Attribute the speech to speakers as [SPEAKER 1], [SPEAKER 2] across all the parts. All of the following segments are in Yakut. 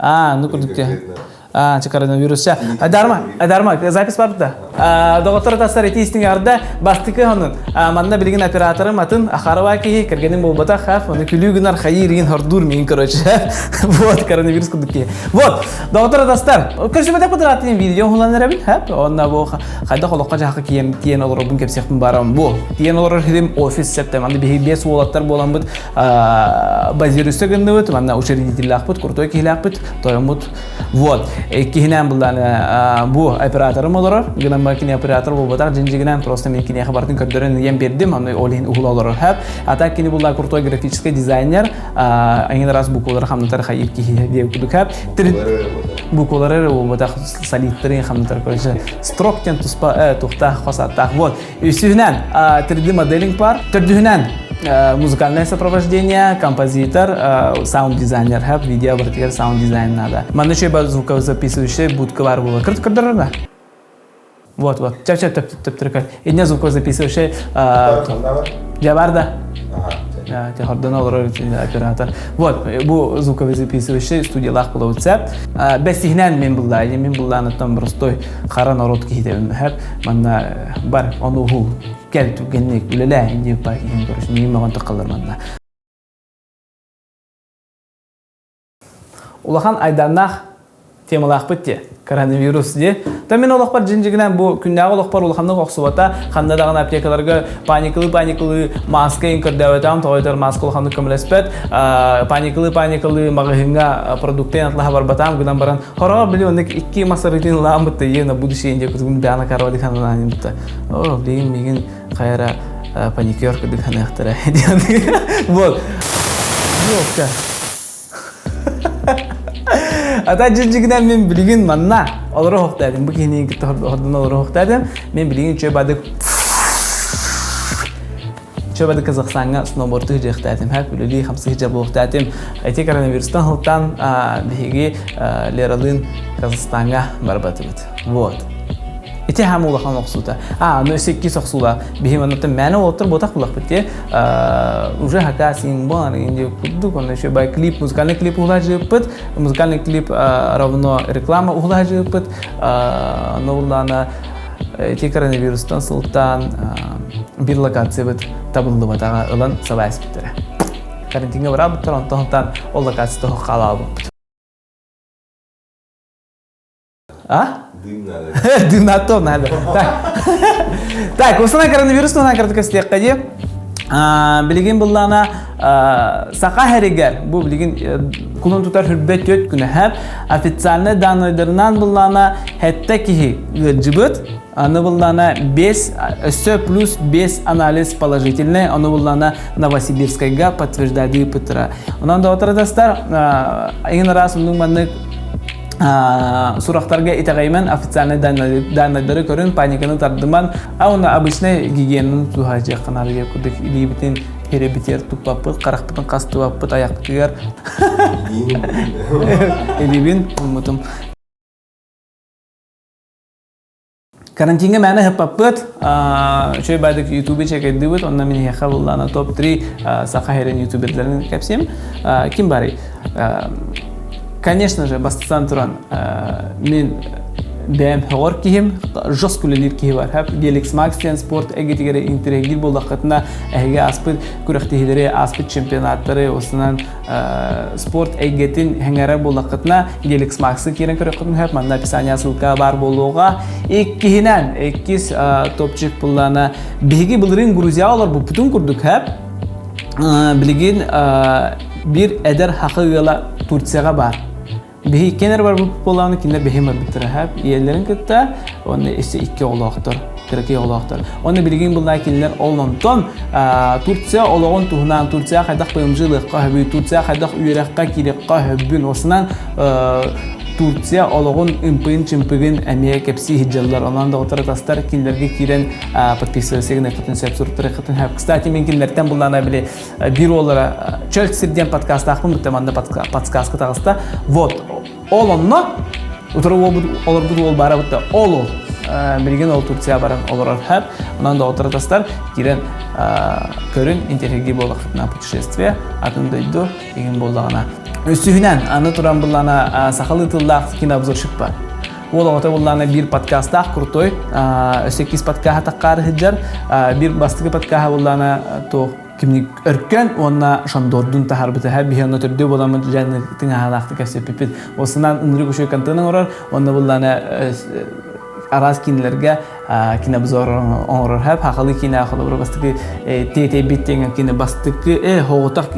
[SPEAKER 1] А, ну курдук А, коронавирус. Айдарма, айдарма, запись бар да. Доҕоттор атастар ити истиҥ арда бастыкы онун. Манна билигин операторым атын Ахарова киһи кэргэним буолбатах, хаф, оны күлүү гынар хайыр игин хордуур миин, короче. Вот, коронавирус курдук киһи. Вот, доҕоттор атастар, көрсүбэтэх бытыраатын видео уһулан эрэбин, хэп, онна бу хайдах олоххо жаһакка киэн тиэн олоробун кэпсиэхпин барам. Бу, тиэн олорор хирим офис септем. Аны биһи бес уолаттар буоламмыт базируста гынныбыт, манна учредителлаахпыт, крутой киһилээхпит, тойоммут. Вот, иккиһинэн буллааны бу операторым олорор, гынан кини оператор буолбатах, дьинжигинэн просто мен киниэхэ бартын көрдөрөн ыйан бердим, аны ол иһин уһула олорор. Хэп, а так кини булла крутой графический дизайнер, аңын раз буквалары хамнатар хайыр киһи диye кудук хэп. Буквалары буолбатах, солидтарын хамнатар, короче, строк тен туспа тухта хосаттах. Вот, Үсүһүнэн 3D моделинг бар. Төрдүһүнэн музыкальное сопровождение, композитор, саунд-дизайнер, хэп, видео бартыгар саунд-дизайн надо. Манна еще звукозаписывающая будка бар була. Кырт көрдөрөр Вот, вот. Чап чап төп төп төп Инне звукозаписывающая Я бар да. Хордон олорор оператор. Вот, бу звукозаписывающий студиялаах буолабыт Бэсиһинэн мен булла, мен булланыттан простой хара народ киһитэбин хэп манна бар ону уһул кэл түргэнник үлэлээ инди па иһин көрүш миин мөҕөн тыккаллар манна улахан айдааннаах темалаахпыт те коронавирус де та мен олохпар дьиҥ-дьиҥинэн бу күннээҕи олохпор улаханнык охсубата ханна даҕаны аптекаларга паникалыы паникалыы маска иҥ көрдөөбөтөҕүм тоҕойдор маска улаханнык көмөлөспөт паникалыы паникалыы маҕаһыыҥҥа продукты атлаһа барбатаам гынан баран Хороҕор били оннук икки масарытын ылааммыт да на будущее инде кутугун бяна карва диханаанымта. О, билигин мигин хайара паникер кудук ханыахтара. Вот. Ата дьиҥ-дьиҥинэн мин билигин манна олоро хохтаатым. Бу киһини кытта хордон олоро хохтаатым. Мен билигин чөй бадык Чөбөдө Казахстаҥҥа сноубордуу дьиэхтээтим, хэп үлэлии хамсыы дьабылыахтаатым. Эти коронавирустан сылтаан биһиги Лералыын Казахстаҥҥа барбатыбыт. Вот. Ити хам улахан охсуута. А, ну өссө иккис охсуула. Биһи маннаттан мээнэ уолаттар буотах булахпыт те. Уже хака симбон инди курдук, он еще бай клип, музыкальный клип ухлажыппыт. Музыкальный клип равно реклама ухлажыппыт. Но улана Ити коронавирустан сылтаан биир локациябыт табыллыбатаҕа ылан сабаа испиттэрэ. Карантиҥҥа бараабыттар, онтон ол локация тоһо хаалаабыппыт. А?
[SPEAKER 2] Дым надо.
[SPEAKER 1] Дым надо, надо. Так. Так, осына коронавирус туһунан кыратык кэпсэтиэххэ дии. Билигин буллаана саха хэригэр бу билигин кулун тутар хүрбэт түөрт күнэ хэп официальный данныйдарынан буллаана хэттэ киһи ыалдьыбыт аны буллаана 5 өссө плюс 5 анализ положительный ону буллаана Новосибирскайга подтверждады ыппыттара онон доҕоттордастар иҥин араас оннук маннык сурахтарга итэҕэйимэн официальный данныйдары көрүн паниканы тардыман а уонна обычный гигиенаны тутуһаачыахха наада курдук илиибитин Хирэбитигэр туппаппыт, харахпытын хастыбаппыт, айахпытыгар илиибин ууммутум. Карантиҥҥа мээнэ ыһыппаппыт, үчүгэй баайдык ютубе чекайдыыбыт, онно мин эһиэхэ буллаана топ-3 саха сирин ютубердарын кэпсиэм. Ким барый? Конечно же, бастатан туран, мин бэйэм сөҕөр киһим, жестко үлэлиир киһи бар. Геликс Макс диэн спорт эйгэтигэр интэриэһиргиир буоллаххытына, эһиги ааспыт күрэхтэһиилэри, ааспыт чемпионаттары, осынан спорт эйгэтин сэҥээрэр буоллаххытына, Геликс Максы киирэн көрүөххүтүн сөп. Манна описание ссылка баар буолуоҕа. Иккиһинэн, иккис топчик буллаана биһиги былырыын Грузияҕа олорбуппутун курдук хөп. Билигин биир эдэр саха ыала Турцияҕа баар. Биһи иккиэн эрэ барбыт буоллаҕына кинилэр биһи барбыттара хэп ийэлэрин кытта уонна өссө икки оҕолоохтор кыракый оҕолоохтор уонна билигин буллаа кинилэр ол онтон Турция олоҕун туһунан Турция хайдах ПМЖ ылыахха сөбүй Турция хайдах үөрэххэ киириэххэ сөбүн осунан Турция олоҕун ымпыгын-чымпыгын эмиэ кэпсии сылдьаллар. Онон доҕоттор атастар кинилэргэ киирэн подписывайся гыныаххытын сөп, суруттарыаххытын сөп. Кстати, мин кинилэртэн буллаана били биир уоллара Чөл сир диэн подкастаахпын бутта манна подсказка таҕыста. Вот, ол онно утары олорбут уол баара бутта ол ол билигин ол Турция баран олорор хэп. Онон доҕоттор атастар киирэн көрүн интэриэһиргии буоллаххытына путешествие атын дойду игин буоллаҕына. Үсүһүнэн, аны туран буллана сахалыы тыллаах кинообзорщик бар. Уол оҕото буллана биир подкастаах крутой, өссө иккис подкаһа таххаары сылдьар, биир бастакы подкаһа буллана туох кимник өркөн уонна шондордун таһарбыта биһи онно төрдүө буоламмыт дьэ тыҥаһанаахтык кэпсэппиппит. Осынан ынырык үчүгэй контент оҥорор, уонна буллана араас кинилэргэ кинообзор оҥорор хэп хахалы кино холобура бастакы тиэтэйбит диэн кино бастакы хоҕутах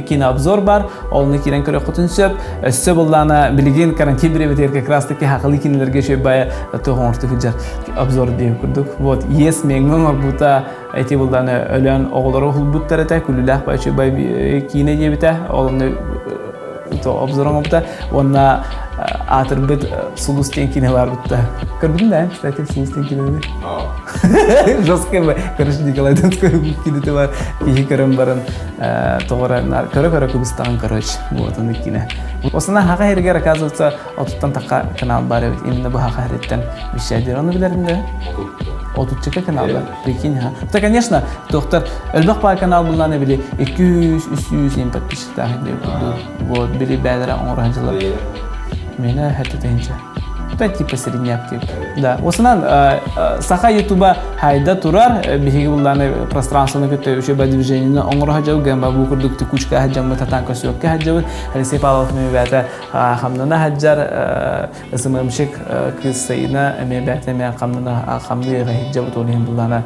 [SPEAKER 1] кинообзор бар олну киирэн көрөххүтүн сөп өссө буллаана билигин карантин бириэмэтигэр как раз таки хахалы кинилэргэ үчүгэй бая туох оҥорту сылдьар обзор диэн курдук вот ес меңҥэ оҥорбута эти буллаана өлөөн оҕолору уһулбуттар этэ күлүүлээх бай үчүгэй бай киинэ диэбитэ ол онно обзор оҥорбута уонна аатырбыт Сулус диэн киинэ баарбытта. Көрбүтүн да, кстати, Сулус диэн киинэни. Жесткий, короче, Николай Донской киинэтэ бар. Киһи көрөн баран тоҕора көрө-көрө кыбыстаҕын, короче, вот он киинэ. Осына хаха хэригэр, оказывается, отуттан тахха канал бар эбит. Именно бу хаха хэриттен вещай Оны билерин да? Отутчака канал бар. Прикинь, ха. Это, конечно, доктор, элбэх баа канал булланы били 200-300 им подписчиктаах Вот, били бээлэрэ оҥоро сылдьаллар. Миэнэ хэттэтинчэ. Это типа средняк тип. Да. Осынан саха ютуба хайда турар, биһиги булланы пространствоны кытта үчүгэй движениени оҥоро сылдьабыт, гэмба бу курдук текучка сылдьаммыт, татаан көсүөккэ сылдьабыт. Алексей Павлов бэйэтэ хамнана сылдьар, СММщик кыыс Сайына эмиэ бэйэтэ эмиэ хамнана хамныы сылдьабыт, ол иһин буллана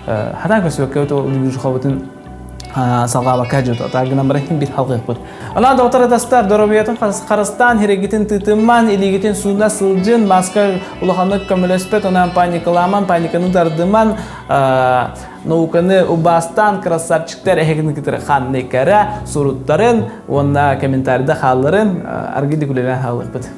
[SPEAKER 1] хатаан көсүөккэ движухабытын салҕаабакка дьото гынан баран ким бир халҕыахпыт. Онон доктор атастар доруобуйатын харыстаан, хирэгитин тыытымман, илиигитин сууна сылдьын, маска улаханнык көмөлөспөт, онон паникаламан, паниканы тардыман, науканы убаастаан, красавчиктар эһигини кытары ханны кэрэ суруттарын уонна комментарийда хаалларын аргыды күлэлээн хаалыахпыт.